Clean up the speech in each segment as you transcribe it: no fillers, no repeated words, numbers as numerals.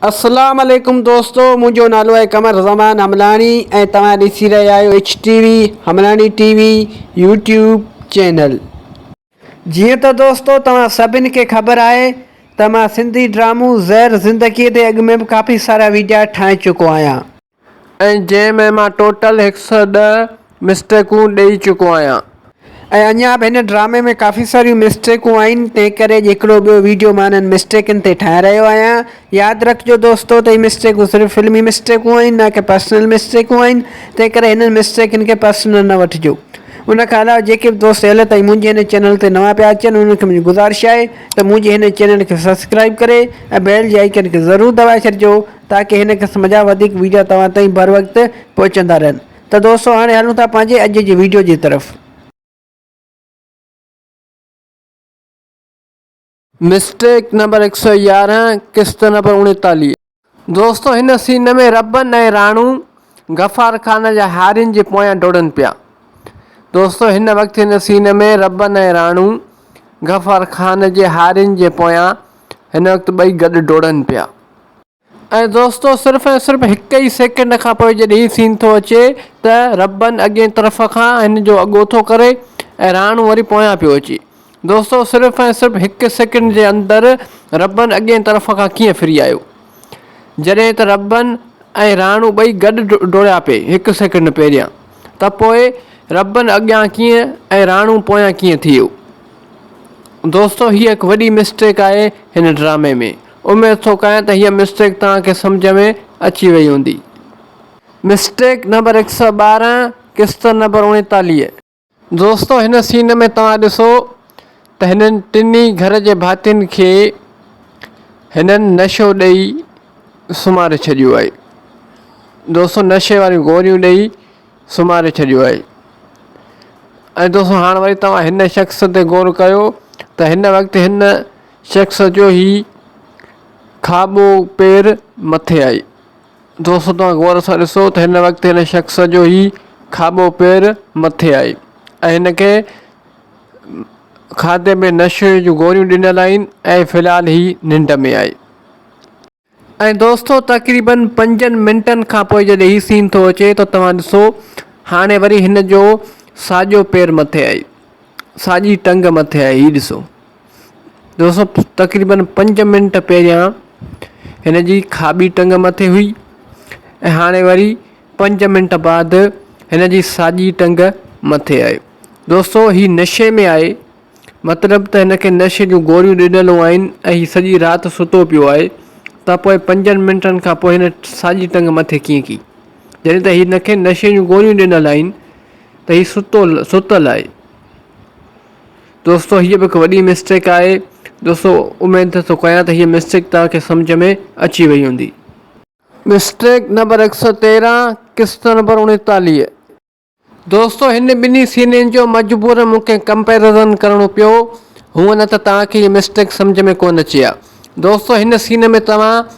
اسلام عليڪم دوستو منهنجو نالو آهي قمر زمان حملاڻي ۽ توهان ڏسي رهيا آهيو H T V Hamlani T V YouTube channel. جيئن ته دوستو توهان سڀن کي خبر آهي ته مان سنڌي ڊرامو زهر زندگي تي اڳ ۾ به ڪافي سارا ويڊيا ٺاهي چڪو آهيان. ۽ جنهن ۾ مان ٽوٽل هڪ سئو ڏهه مسٽيڪون ڏئي چڪو آهيان. ۽ اڃا به هن ڊرامي ۾ ڪافي ساريون مسٽيڪون آهن تنهن ڪري اڄ هڪڙو ٻيو ويڊيو مان انهن مسٽيڪن تي ٺاهي رهيو آهيان. ياد رکجو دوستو ته هي مسٽيڪون صرف فلمي مسٽيڪون آهن نه ڪي پرسنل مسٽيڪون آهن تنهن ڪري هنن مسٽيڪن کي پرسنل نه وٺجو. ان کان علاوه جيڪي به دوست هيل تائين منهنجي هن چينل تي نوان پيا اچن انهن کي منهنجي گذارش آهي ته منهنجي هن چينل کي سبسڪرائيب ڪري ۽ بيل جي آئيڪن کي ضرور دٻائي ڇڏجو تاڪه هن قسم جا وڌيڪ ويڊيا توهان تائين بروقت پهچندا رهن ته دوستو هاڻي هلون ٿا پنهنجي اڄ جي ويڊيو جي طرف. مسٽيڪ نمبر 111 قسط نمبر 39. دوستو هن سين ۾ ربن ۽ راڻو غفار خان جا هارين جي پويان ڊوڙن پيا. دوستو هن وقت هن سين ۾ ربن ۽ راڻو غفار خان جي هارين جي پويان هن وقت ٻئي گڏ ڊوڙن پيا. ۽ دوستو صرف ۽ صرف هڪ ئي سيڪنڊ کان پوء جڏهن هي سين ٿو اچي ته ربن اڳئين طرف کان هن جو اڳو ٿو ڪري ۽ راڻو وري پويان پيو اچي. دوستو صرف ۽ صرف هڪ سيڪنڊ جي اندر ربن اڳئين طرف کان ڪيئن ڦري آيو؟ جڏهن ته ربن ۽ راڻو ٻئي گڏ ڊوڙيا پئي هڪ سيڪنڊ پهريان ته پوء ربن اڳيان ڪيئن ۽ راڻو پويان ڪيئن ٿي ويو؟ دوستو هيء هڪ وڏي مسٽيڪ آهي هن ڊرامي ۾. اميد ٿو ڪيان ته هيء مسٽيڪ توهان کي سمجهه ۾ اچي وئي هوندي. مسٽيڪ نمبر 112 قسط نمبر 39. دوستو هن سين ۾ توهان ڏسو ته هنن ٽنهي گهر جي ڀاتين کي هنن نشو ڏئي سمهاري ڇڏيو آهي. دوستو نشي واريون گوريون ڏئي سمهاري ڇڏيو آهي ۽ دوستو هاڻ وري توهان هن شخص تي غور ڪيو ته هن وقت هن شخص جو هي کاٻو پير مٿي آهي دوستو توهان غور سان ڏسو ته هن وقت هن شخص جو هي کاٻو پير مٿي آهي ۽ هن کي کاڌي ۾ نشي جون گوريون ڏنل آهن ۽ في الحال هي ننڊ ۾ آهي. ۽ دوستو تقريبن پنجن منٽن کان پوء جڏهن هي سين ٿو اچي ته توهان ڏسو هاڻي وري هن جو ساڄو پير مٿي آهي ساڄي ٽنگ مٿي آهي هي ڏسو دوستو تقريبن پنج منٽ پهريان هن جي کاٻي ٽنگ مٿي هئي ۽ هاڻي وري پنج منٽ بعد هن جي ساڄي ٽنگ مٿي آهي دوستو هي نشي ۾ آهي مطلب ته هن کي نشي جون گوريون ڏنل آهن ۽ هي سڄي رات ستو پيو آهي ته پوء پنجن منٽن کان پوء هن ساڄي ٽنگ مٿي ڪيئن ڪئي؟ جڏهن ته هن کي نشي جون گوريون ڏنل آهن ته هي ستو ستل آهي. دوستو هيء به هڪ وڏي مسٽيڪ آهي. دوستو اميد ٿو ڪيان ته هيء مسٽيڪ توهان کي سمجهه ۾ اچي وئي هوندي. مسٽيڪ نمبر 113 قسط نمبر 39. دوستو هن ٻنهي سينين جو مجبورن مون کي ڪمپيرزن ڪرڻو پيو هونء نه ته توهان کي هي مسٽيڪ سمجهه ۾ ڪونه اچي ها دوستو هن سين ۾ توهان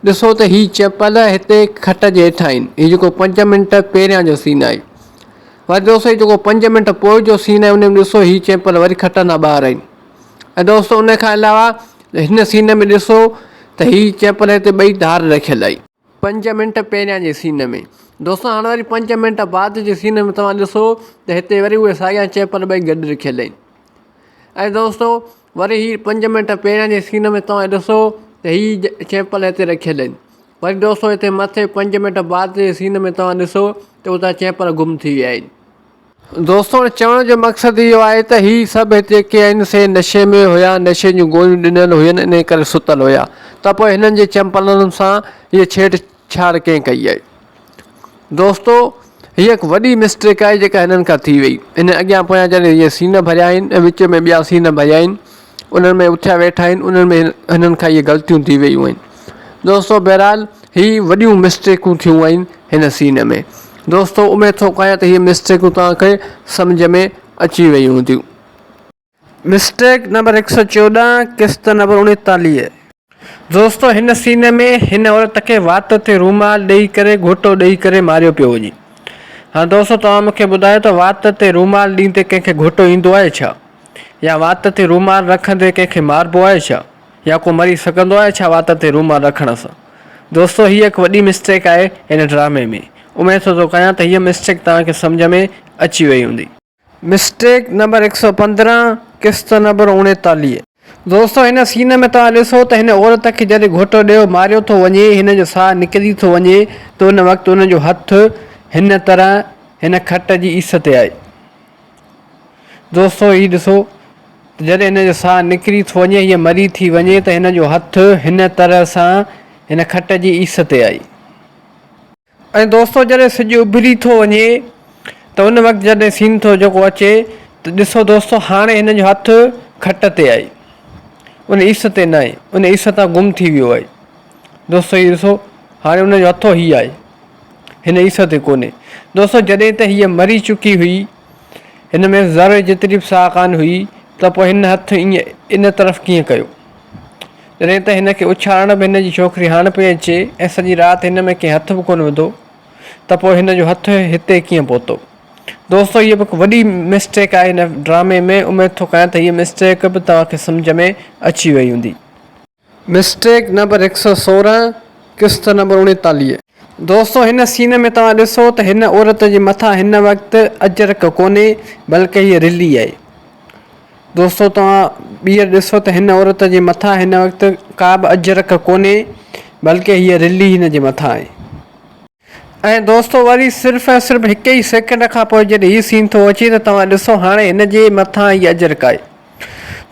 ڏسو ته هي چپل هتي کٽ جي هيٺان آهن هي جيڪو پنج منٽ پهريان جو سين آهي وري دوستو هي جيڪو پنج منٽ پوء جو سين آهي ان ۾ ڏسو هي چپل وري کٽ کان ٻاهر آهن ۽ دوستو ان کان علاوه هن سين ۾ ڏسو ته هي چپل هتي ٻئي ڌار رکيل آهي. پنج منٽ پهريان جي سين ۾. دوستو هاڻ وري پنج منٽ بعد جي سين ۾ توهان ڏسو ته هتي وري اهي ساڳيا چيپل ٻئي گڏ رکيل آهن ۽ دوستو وري هي پنج منٽ پهريان جي سين ۾ توهان ڏسو ته هي چيپل هتي رکيل آهن وري دوستو هتي مٿي پنج منٽ بعد جي سين ۾ توهان ڏسو ته اتان چيپل گم ٿي ويا آهن. دوستو چوڻ جو مقصد اهو آهي ته هي سڀ جيڪي آهن سي نشي ۾ هيا، نشي جون گوريون ڏنل هين انهي ڪري ستل هيا ته پوء هنن جي چمپلن سان هيء ڇيڙ ڇاڙ ڪنهن ڪئي آهي. دوستو هيء هڪ وڏي مسٽيڪ آهي جيڪا هنن کان ٿي وئي. هن اڳيان پويان جڏهن هيء سين ڀريا آهن ۽ وچ ۾ ٻيا سين ڀريا آهن انهن ۾ اٿيا ويٺا آهن انهن ۾ هنن کان اهي غلطيون ٿي ويون آهن. دوستو بهرحال هي وڏيون مسٽيڪون ٿيون آهن هن سين ۾. دوستو اميد ٿو ڪيان ته هي مسٽيڪون توهان کي سمجهه ۾ اچي ويون هونديون. مسٽيڪ نمبر 114 قسط نمبر 39. دوستو هن سين ۾ هن عورت کي وات تي رومال ڏئي ڪري گهوٽو ڏئي ڪري ماريو پيو وڃي. هاڻ دوستو توهان مون کي ٻڌايو ته وات تي رومال ڏيندي ڪنهن کي گهوٽو ايندو آهي ڇا؟ يا وات تي رومال رکندي ڪنهن کي ماربو آهي ڇا؟ يا ڪو مري سگهندو آهي ڇا وات تي رومال رکڻ سان؟ دوستو هيء هڪ وڏي مسٽيڪ آهي هن ڊرامي ۾. اميد ٿو ڪيان ته هيء مسٽيڪ توهان کي سمجهه ۾ اچي وئي هوندي. مسٽيڪ نمبر 115 قسط نمبر 39. دوستو هن سين ۾ توهان ڏسو ته هن عورت کي جڏهن گهوٽو ڏيو ماريو ٿو وڃي هن جو ساهه نڪري ٿو وڃي ته ان وقت ان جو هٿ هن طرح هن کٽ جي عيس تي آهي. دوستو هي ڏسو ته جڏهن هن جو ساهه نڪري ٿو وڃي هيء مري ٿي وڃي ته هن جو هٿ هن طرح سان هن کٽ جي عيس تي آهي. ۽ دوستو جڏهن سج اڀري ٿو وڃي ته ان وقت جڏهن سين ٿو جيڪو اچي ته ڏسو دوستو هاڻي هن جو هٿ کٽ تي آهي ان عيس تي نه آهي ان عيس تان گم ٿي ويو آهي دوستو هي ڏسو هاڻي ان جو هٿو هي آهي هن عيس تي ڪونهي دوستو جڏهن ته هيء مري چڪي هئي هن ۾ ذري جيتري به ساهه ڪانه هئي ته پوء هن هٿ ائين ان طرف ڪيئن ڪيو جڏهن ته هن کي اڇارڻ به هن جي ڇوڪري هاڻ پئي اچي ۽ سڄي رات هن ۾ ڪنهن هٿ به ڪونه وڌو ته پوء هن جو هٿ هتي ڪيئن پهتو. دوستو هيء به هڪ وڏي مسٽيڪ آهي هن ڊرامي ۾ اميد ٿو ڪيان ته هيء مسٽيڪ به توهان کي سمجهه ۾ اچي وئي هوندي. مسٽيڪ نمبر 116 قسط نمبر 39. دوستو هن سين ۾ توهان ڏسو ته هن عورت جي مٿان هن وقت اجرڪ ڪونهي بلڪه هيء رلي آهي. دوستو توهان ٻيهر ڏسو ته هن عورت جي مٿان هن وقت ڪا به اجرڪ ڪونهي بلڪه هيء رلي هن جي مٿان آهي. ۽ دوستو وري صرف ۽ صرف هڪ ئي سيڪنڊ کان پوء جڏهن هي سين ٿو اچي ته توهان ڏسو هاڻي هن جي مٿان هي اجرڪ آهي.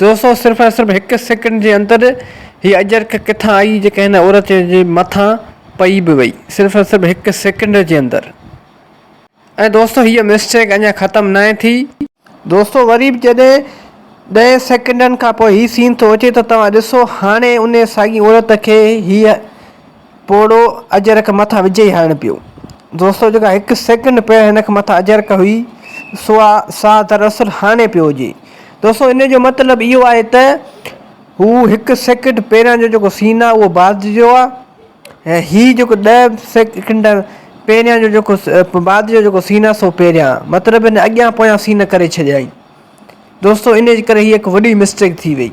دوستو صرف ۽ صرف هڪ سيڪنڊ جي اندر هي اجرڪ ڪٿان آئي جيڪا هن عورت جي مٿان پئي به وئي صرف ۽ صرف هڪ سيڪنڊ جي اندر. ۽ دوستو هيء مسٽيڪ اڃا ختم ناهي ٿي. دوستو وري به جڏهن ڏهه سيڪنڊن کان پوء هي سين ٿو اچي ته توهان ڏسو هاڻي انهي ساڳي عورت کي هيء پوڙهو اجرڪ مٿان وجهي هڻڻ پيو. دوستو جيڪا هڪ سيڪنڊ پهريان هن کي مٿان اجرڪ هئي سو سا دراصل هاڻي پيو هجي. دوستو ان جو مطلب اهو آهي ته هو هڪ سيڪنڊ پهريان جو جيڪو سين آهي اهو بعد جو آهي. ۽ هي جيڪو ڏهه سيڪنڊ پهريان جو جيڪو بعد جو جيڪو سين آهي سو پهريان مطلب هن اڳيان پويان سين ڪري ڇڏيائين دوستو ان جي ڪري هي هڪ وڏي مسٽيڪ ٿي وئي.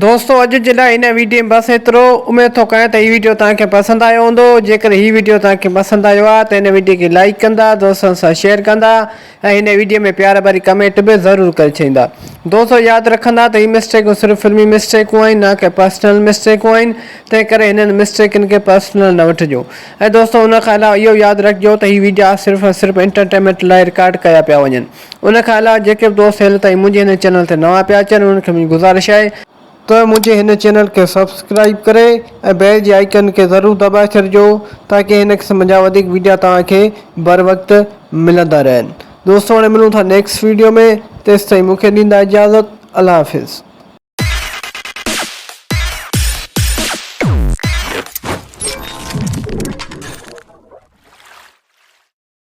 دوستو اڄ جي لاء هن ويڊيو ۾ بس ايترو اميد ٿو ڪيان ته هي ويڊيو توهان کي پسند آيو هوندو جيڪڏهن هي ويڊيو توهان کي پسند آيو آهي ته هن ويڊيو کي لائيڪ ڪندا دوستن سان شيئر ڪندا ۽ هن ويڊيو ۾ پيار ڀري ڪمينٽ به ضرور ڪري ڇڏيندا. دوستو ياد رکندا ته هي مسٽيڪون صرف فلمي مسٽيڪون آهن نه ڪي پرسنل مسٽيڪون آهن تنهن ڪري هنن مسٽيڪن کي پرسنل نه وٺجو ۽ دوستو ان کان علاوه اهو ياد رکجو ته هي ويڊيا صرف ۽ صرف انٽرٽينمينٽ لاء رڪارڊ ڪيا پيا وڃن ان کان علاوه جيڪي به دوست هيل تائين منهنجي هن چينل تي نوان پيا اچن انهن کي منهنجي گذارش آهي ته منهنجي هن چينل کي سبسڪرائيب ڪري ۽ بيل جي آئيڪن کي ضرور دٻائي ڇڏجو تاڪه هن قسم جا وڌيڪ ويڊيا توهان کي بروقت ملندا رهن دوستو هاڻي ملون ٿا نيڪسٽ ويڊيو ۾ تيستائين مونکي ڏيندا اجازت الله حافظ.